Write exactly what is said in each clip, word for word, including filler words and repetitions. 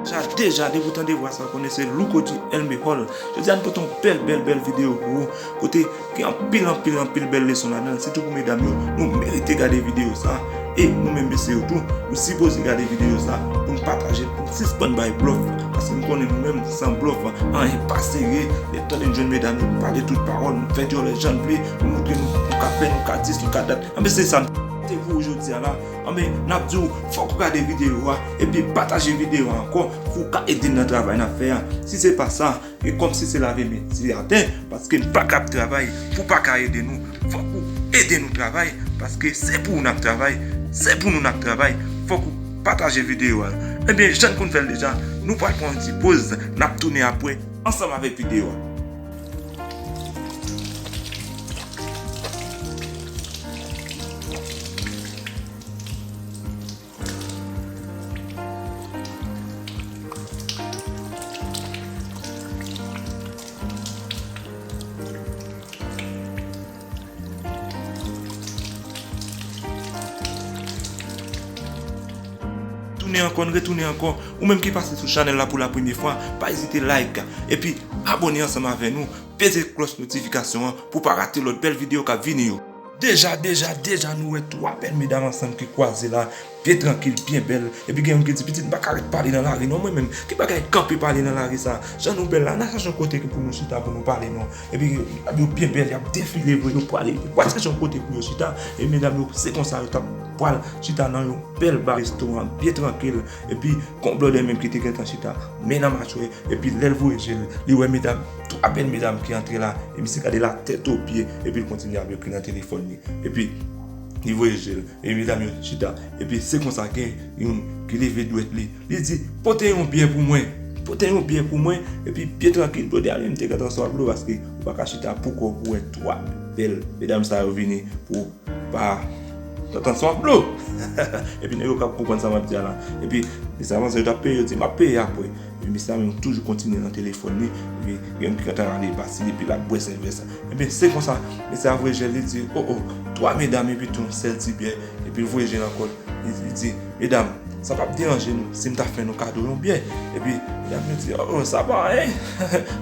Deja, deja, depi w tande vwa sa, w konnen se Louko di Elme Hall. Jodi a, nou pote yon bèl, bèl, bèl videyo pou ou. Kote gen anpil, anpil, anpil bèl leson ladan l. Sitou pou medam yo, nou merite gade videyo sa. E nou menm mesye yo tou, nou sipoze gade videyo sa pou n pataje l, pou n sispann bay blòf. Paske nou konnen nou menm, san blòf, anyen pa serye. Lè w tande n jwenn medam yo, nou pale tout pawòl, nou fè dyòlè jan n vle, nou montre nou, nou ka fè, nou ka dis, nou ka dat. Anben, se sa n te pou ou jodi a la. Anben, n ap di w, fòk ou gade videyo a, epi pataje videyo a ankò, pou w ka ede n nan travay n ap fè a. Si se pa sa, e kòmsi se lave men di atè, paske n pa ka ap travay pou w pa ka ede nou. Fòk ou ede nou travay, paske se pou ou n ap travay, se pou nou n ap travay. Fòk ou pataje videyo a. Ebyen, jan n konn fè l deja, nou pral pran yon ti poz, n ap tounen apre, ansanm avèk videyo a. Tounen ankò, n retounen ankò. Ou menm ki pase sou chanèl la pou la premye fwa, pa ezite like, epi abòne ansanm avè nou. Peze klòch notifikasyon an pou w pa rate lòt bèl videyo k ap vini yo. Deja, deja, deja, nou wè twa bèl medam ansanm ki kwaze la, byen trankil, byen bèl. Epi gen youn ki di, "Pitit, m pa ka ret pale nan lari non, mwen menm. Ki bagay kanpe pale nan lari sa? Jan nou bèl la, n a chèche yon kote ki pou nou chita pou nou pale non." Epi medam yo byen bèl, y ap defile vre, yo prale, yo pral chèche yon kote pou yo chita. E medam yo, se konsa yo t ap pral chita nan yon bèl ba restoran, byen trankil. Epi gen yon blòdè menm ki te gentan chita, men nan machwè. Epi lè l voye je l, li wè medam, twa bèl medam ki antre la. E misye gade la tèt o pye, epi l kontinye ap ekri nan telefòn li. Epi li voye je l, e medam yo chita. Epi se konsa gen youn ki leve dwèt li. Li di, "Pote yon byè pou mwen. Pote yon byè pou mwen." Epi byen trankil, blòdè a li menm te gentan swaf dlo, paske ou pa ka chita pou kò w pou wè twa bèl medam sa yo vini pou pa tantan swaf dlo. Epi nèg yo ka konprann sa m ap di a la. Epi mesye avanse, yo t ap peye, yo di, "M ap peye apre." Epi mesye a menm toujou kontinye nan telefòn li. Epi gen ki gentan ale pase, epi l ap bwè sèvès. Epi se konsa, mesye a voye je l, li di, "O, o, twa medam epi tou yon sèl ti byè." Epi l voye je l ankò, li, li di, "Medam, sa p ap deranje nou si m ta fè nou kado yon byè?" Epi medam yo di, "O, o, sa pa anyen."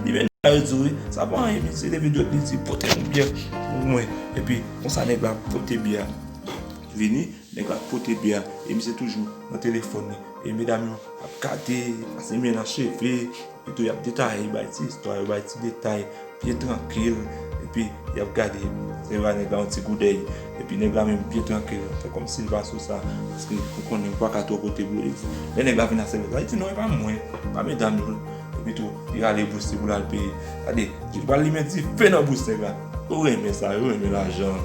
Li menm, yo di, "Wi, sa pa anyen." Mesye leve dwèt, li di, "Pote yon byè pou mwen." Epi konsa nèg la pote byè a vini, nèg la pote byè a, e misye toujou nan telefòn li. E medam yo ap gade, pase men nan cheve, epi tou y ap detaye, bay ti istwa, yo bay ti detay, byen trankil, epi y ap gade, se va nèg la yon ti koudèy, epi nèg la menm byen trankil, fè kòmsi l pa sou sa, paske ou konnen ou pa ka twò pote pou li. Lè nèg la vin a sèvès la, li di, "Non, e pa mwen, pa medam yo." Epi tou, li rale bous li pou l al peye. Gade, li pral limen dife nan bous nèg la. Yo renmen sa, yo renmen lajan.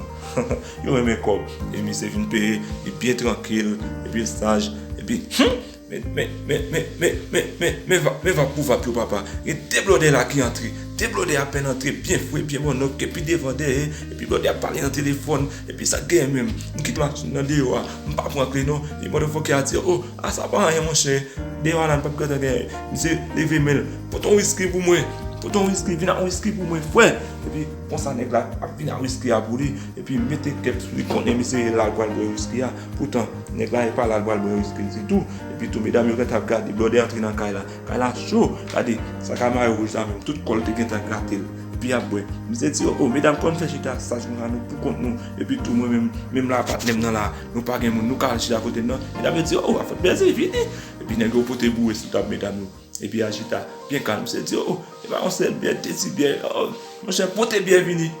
Yo renmen kòb. E misye vin peye, li byen trankil, epi l saj, epi, hmm, men, men, men, men, men, men, men, men, men vap, men vap pou vap yo, papa. Gen de blòdè la ki antre. De blòdè apèn antre, byen fre, byen bonnòk, epi devan dèyè, epi blòdè ap pale nan telefòn, epi sa k genyen menm. M kite machin nan deyò a, m pa pran kle non. E motherfucker a di, "O, a sa pa anyen, monchè. Deyò a la, n p ap gentan genyen." Misye leve men l, "Pote yon wiski pou mwen. Pote yon wiski, vin ak yon wiski pou mwen, frè." Epi konsa nèg la ap vin ak wiski a pou li. Epi mete kèt sou li, konnen misye la l pral bwè wiski a. Poutan, nèg la e pa la l pral bwè wiski l ditou. Epi tou, medam yo gentan ap gade, blòdè antre nan kay la. Kay la cho, gade, sa ka mare wouj la menm, tout kò l te gentan grate l. Epi y ap bwè. Misye di, "O, o, medam, kòman n fè chita saj konsa nou pou kont nou? Epi tou, mwen menm, menm la, patnè m nan la, nou pa gen moun, nou ka al chita kote n nan?" Medam yo di, "O, a fòt plezi, vini." Epi nèg yo pote boure sou tab medam yo. Epi y al chita byen kalm. Misye di, "O, o, e pa yon sèl byè, de ti byè. O, monchè, pote byè vini."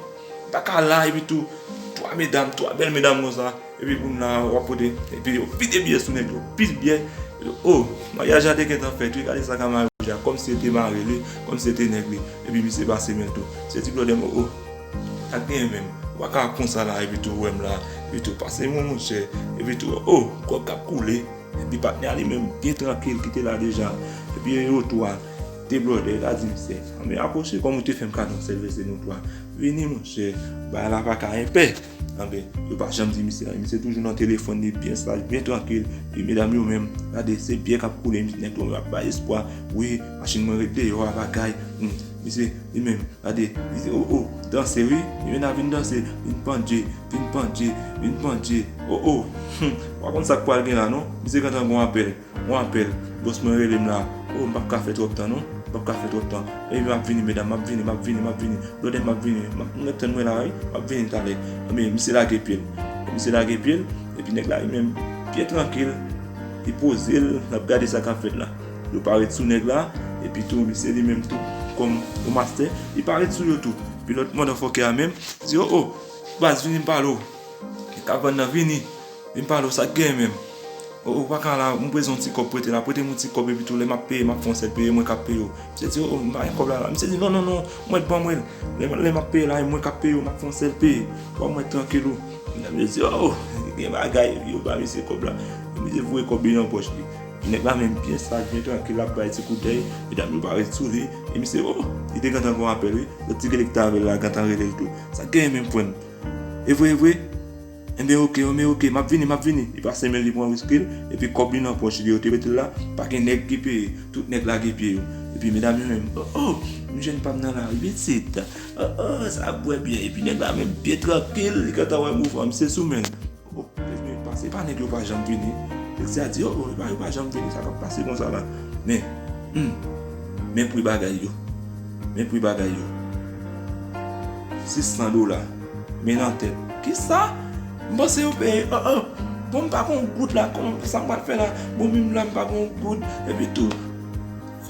Pa ka la, epi tou, twa medam, twa bèl medam konsa. Epi pou m la, w ap pote, epi yo vide byè sou nèg yo, pil byè. O, maryaj la te gentan fèt wi, gade sa ka mare wouj la, kòmsi yo te mare li, kòmsi yo te nèg li. Epi misye pase men l tou. Misye di blòdè m, o, o, sa k genyen menm? Ou pa ka konsa la, epi tou, ou wè m la, epi tou, pase mwen, monchè, epi tou, o, kòb k ap koule. Epi patnè a li menm, byen trankil, ki te la deja. Epi e yo twa, de blòdè, yo ta di misye, "Anben, apwoche, kòm ou te fè m kado yon sèl vese nou twa. Vini, monchè, bagay la pa ka enpè." Anben, yo pa janm di misye anyen. Misye toujou nan telefòn li, byen saj, byen trankil. E medam yo menm, gade, se byè k ap koule, nèg yo menm ap bay espwa. Wi, machin mwen ret deyò a, bagay. Hmm. Misye, li menm, gade, li di, o, o, danse wi. Limena vin danse, vin pandje, vin pandje, vin pandje. O, o, hmm, w pa konn sa k pral gen la non. Misye gentan gon apèl, gon apèl. Bòs mwen rele m la. O, m p ap ka fè twòp tan non. M p ap ka fè twòp tan. Epi m ap vini, medam, m ap vini, m ap vini, m ap vini. Lòdè m ap vini. M ap, m ap tann mwen la wi. M ap vini talè. Ebyen, misye lage pye l. Misye lage pye l. Epi nèg la, li menm, byen trankil. Li poze l, l ap gade sa k ap fèt la. Yo parèt sou nèg la, epi tou, misye li menm tou, kòm yon mastè, li parèt sou yo tou. Epi lòt motherfucker a menm, di, o, o, baz, vini m pale w. Kavann nan, vini. Vin pale w, sa k genyen menm. O, o, pa ka la, m bezwen yon ti kòb prete la, prete m yon ti kòb, epi tou, lè m ap peye, m ap fè yon sèl peye, mwen k ap peye w. Misye di, o, o, m pa gen kòb la, la. Misye di, non, non, non, mwen ban mwen l. Lè, lè m ap peye la, e mwen k ap peye w, m ap fè yon sèl peye. Ban mwen trankil ou. Medam yo di, o, gen bagay, yo ba misye kòb la. Misye voye kòb li nan pòch li. Nèg la menm byen saj, byen trankil, l ap bay ti kout dèy. Medam yo parèt sou li. E misye, o, li te gentan gon apèl, wi. Lòt ti gele ki t avè l la, gentan rele l tou. Sa k genyen menm, frè m? E vre, e vre? Enben, oke, enben, oke, m ap vini, m ap vini. Li pase men l, li pran wiski l, epi kòb li nan pòch li, yo te mete l la, pa gen nèg ki peye, tout nèg lage pye yo. Epi medam yo menm, o, o, m jwenn pa m nan lari, pitit. O, o, sa bwè byen. Epi nèg la menm byen trankil, li gentan wè mouvman, misye sou men l. O, kèk minit pase, e pa nèg yo pa janm vini. Nèg sa di, o, o, e pa yo pa janm vini, sa k ap pase konsa la? Men, hmm, men pri bagay yo. Men pri bagay yo. Sis san dola. Men nan tèt. Kisa? M panse yo peye. O, o. Bon, m pa gon goud la. Kòman, sa m pral fè la? Bon, menm la, m pa gon goud. Epi tou.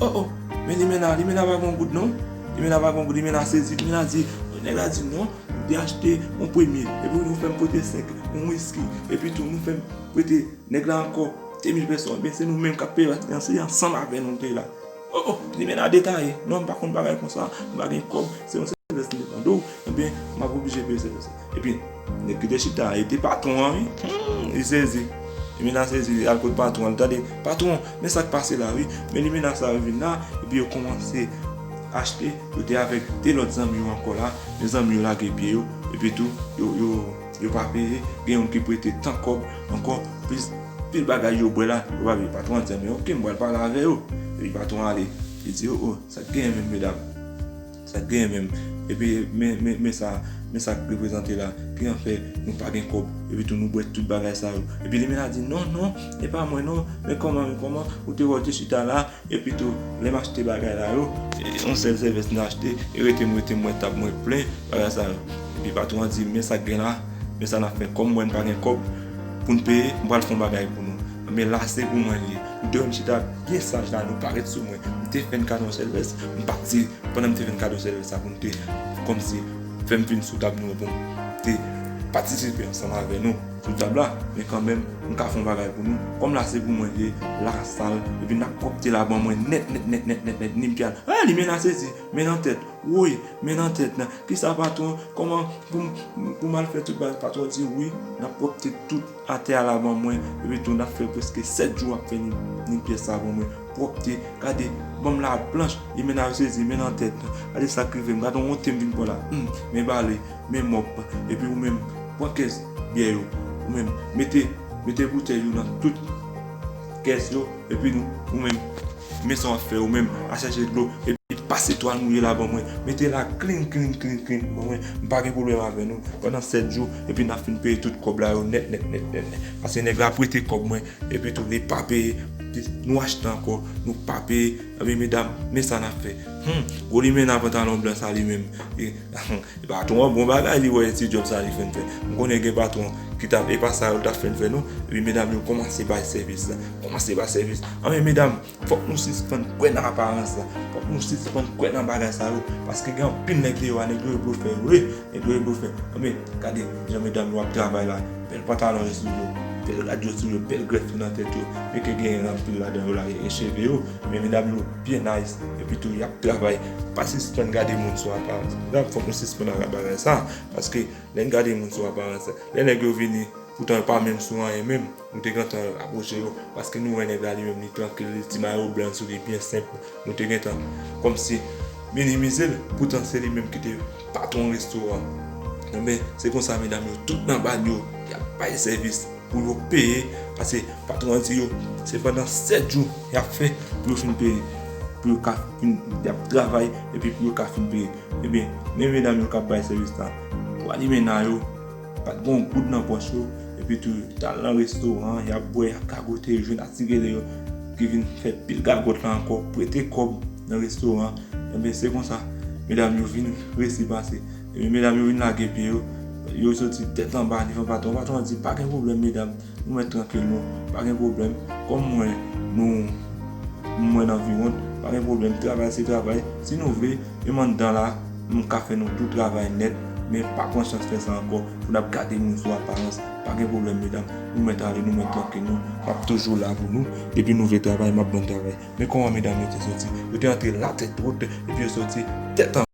O, o. Men Limena, Limena pa gon goud, non. Limena pa gon goud. Limena sezi. Limena di, nèg la di, non. M te achte yon premye. Epi nou fè m prete senk. Yon wiski. Epi tou, nou fè m prete nèg la ankò de mil peso. Ebyen, se nou menm k ap peye. Se ansanm avè nou te la. O, o, Limena detaye. Non, m pa konn bagay konsa. M pa gen kòb. Se yon sèvis m te mande w. Ebyen, m ap oblije peye sèvis la. Epi, nèg ki te chita a, e te patwon an, wi. Hmm, li sezi. Limena sezi, li al kot patwon an. Li tande, patwon, men sa k pase la, wi. Men Limena sa yo vin la, epi yo kòmanse achte, yo te avèk de lòt zanmi yo ankò la. Men zanmi yo lage pye yo, epi tou, yo, yo, yo pa peye. Gen youn ki prete tan kòb, ankò, plis, pil bagay yo bwè la, yo pa peye. Patwon an di, men oke, m pral pale avè yo. Epi patwon an ale. Li di, o, o, sa k genyen menm, medam? Sa k genyen menm? Epi, men, men, men sa, men sa k reprezante la. Ki an fè nou pa gen kòb. Epi tou nou bwè tout bagay sa yo. Epi Limena di, non, non, e pa mwen, non. Men kòman, men kòman? Ou te wè, ou te chita la. Epi tou, lè m achte bagay la yo, e, yon sèl sèvis m achte, e rete m, rete m wè tab mwen plen, bagay sa yo. Epi patwon an di, men sa k gen la, men sa n ap fè. Kòm mwen m pa gen kòb pou n peye, m pral fè yon bagay pou nou. Men la se pou mwen li ye. Nou te wè m chita byen saj la, nou parèt sou mwen. M te fè n kado yon sèl vès, m pa di, pandan m te fè n kado sèl vès la pou n te, kòmsi, fè m vin sou tab nou an pou m te patisipe ansanm avè nou sou tab la, men kanmenm, m ka fè yon bagay pou nou. Kòm la se pou mwen li ye, la sal, epi n ap pwòpte la ban mwen nèt, nèt, nèt, nèt, nèt, nèt, ni m pral, a, Limena sezi, men nan tèt, woy, men nan tèt, nan, kisa patwon, kòman pou m, pou m al fè tout bagay, patwon di, wi, n ap pwòpte tout atè a la ban mwen, epi tou n ap fè prèske sèt jou ap fè ni, ni pyès sa ban mwen, pwòpte, gade, ban m la blanch, Limena yo sezi, men nan tèt, gade sa k rive m, gade yon wonte m vin pran la, hmm, men bale, men mòp, epi ou menm, pran kès byè yo, ou menm, mete, mete boutèy yo nan tout kès yo, epi nou, ou menm, men sa w ap fè, ou menm, al chèche dlo, epi pase twal mouye la ban mwen, mete la clean, clean, clean, clean, ban mwen, m pa gen pwoblèm avè nou, pandan sèt jou, epi n ap fin peye tout kòb la yo nèt, nèt, nèt, nèt, nèt, paske nèg la prete kòb mwen, epi tou, li pa peye, nou achte ankò, nou pa peye, ebyen, medam, men sa n ap fè, hmm, gwo Limena pantalon blan sa li menm, e, E patwon an bon bagay, li wè ti djòb sa li fè n fè. M konnen gen patwon ki t ap, e pa sa yo t ap fè n fè non. Epi medam yo kòmanse bay sèvis la. Kòmanse bay sèvis. Anben medam, fòk nou sispann kwè nan aparans la. Fòk nou sispann kwè nan bagay sa yo. Paske gen anpil nèg deyò a, nèg yo ye blofè yo ye. Nèg yo ye blofè. Anben, gade jan medam yo ap travay la. Bèl pantalon yo sou yo. Bèl rad yo sou yo. Bèl grèf yo nan tèt yo. Men ke genyen anpil ladan yo la, gen cheve yo. Men medam yo byen nice. Epi tou, y ap travay. Pa sispann gade moun sou aparans. Medam, fòk nou sispann ak bagay sa. Paske lè n gade moun sou aparans, lè nèg yo vini, poutan yo pa menm sou anyen menm, nou te gentan apwoche yo. Paske nou wè nèg la li menm, li trankil, li ti mayo blan sou li, byen senp. Nou te gentan kòmsi minimize l, poutan se li menm ki te patwon restoran. Enben, se konsa medam yo tout nan bal yo, y ap bay sèvis pou yo peye, paske patwon an di yo, se pandan sèt jou y ap fè pou yo fin peye. pou yo ka fin, y ap travay, epi pou yo ka fin peye. Ebyen, men medam yo k ap bay sèvis la, pwa limena yo, pa t gen yon goud nan pòch yo, epi tou, t al nan restoran, y ap bwè, y ap gagote, yo jwenn ati gele yo, ki vin fè pil gagòt la ankò, prete kòb nan restoran. Ebyen, se konsa, medam yo vin resi pase. Ebyen, medam yo vin lage pye yo, yo soti tèt anba devan patwon. Patwon an di, pa gen pwoblèm, medam, nou mèt trankil nou, pa gen pwoblèm. Kòm mwen, nou, mwen nan viwont, pa gen pwoblèm, travay se travay. Si nou vle, menm anndan la, m ka fè nou tou travay nèt, men pa pran chans fè sa ankò, pou n ap gade moun sou aparans. Pa gen pwoblèm, medam, nou mèt ale, nou mèt trankil nou, m ap toujou la pou nou, depi nou vle travay, m ap ban n travay. Men kòman medam yo te soti, yo te antre latèt wot, epi yo soti tèt anba.